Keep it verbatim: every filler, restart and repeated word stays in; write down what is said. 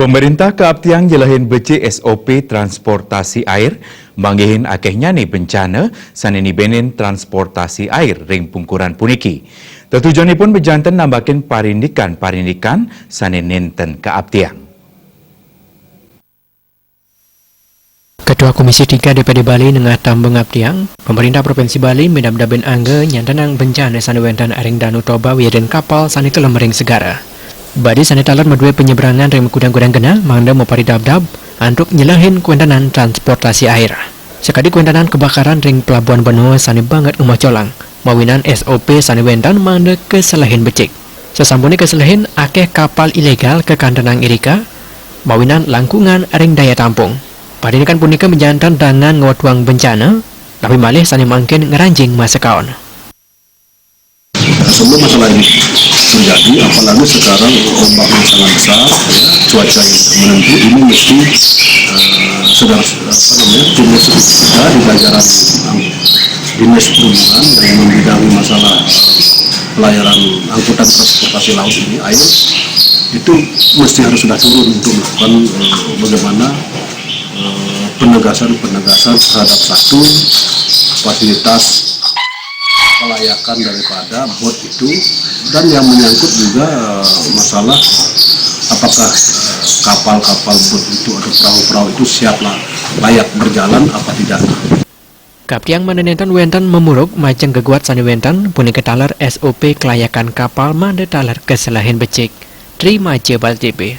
Pemerintah kaaptiang nyelehin becik S O P transportasi air, manggihin akehnyane bencana sane nibenin transportasi air ring pungkuran puniki. Tetujonipun bejanten nambakin parindikan-parindikan sane nenten kaaptiang. Ketua Komisi tiga D P D Bali nengah tamba ngaptiang, Pemerintah Provinsi Bali midabdabin angga nyantenang bencana sane wenten ring Danu Toba wiadin kapal sane kelem ring segara. Badi sane taler madue penyebrangan ring makudang-kudang genah mangda maparidabdab antuk nyelehin kawentenan transportasi air. Sakadi kawentenan kebakaran ring Pelabuhan Benoa sane banget ngemocolang, mawinan S O P sane wenten mangda kaselehin becik. Sasampune kaselehin, akeh kapal ilegal kakantenang irika, mawinan langkungan ring daya tampung. Parindikan punika majanten dangan ngwetuang bencana, napi malih sane mangkin ngranjing masa kaon. Sebelum masalah ini terjadi, apalagi sekarang ombaknya sangat besar, ya, cuaca yang menentu, ini mesti eh, saudara apa namanya tim rescue kita di jajaran ang- dinas perhubungan yang membidangi masalah eh, pelayaran angkutan transportasi laut ini, air, itu mesti harus sudah turun untuk melakukan eh, bagaimana eh, penegasan-penegasan terhadap satu fasilitas kelayakan daripada bot itu, dan yang menyangkut juga eh, masalah apakah eh, kapal-kapal bot itu atau perahu-perahu itu siap la- layak berjalan apa tidak. Kaaptiang mangda nenten wenten mamurug majeng geguat sane wenten, punika taler S O P kelayakan kapal mangda taler kaselehin becik. Tri Maja Bali T V.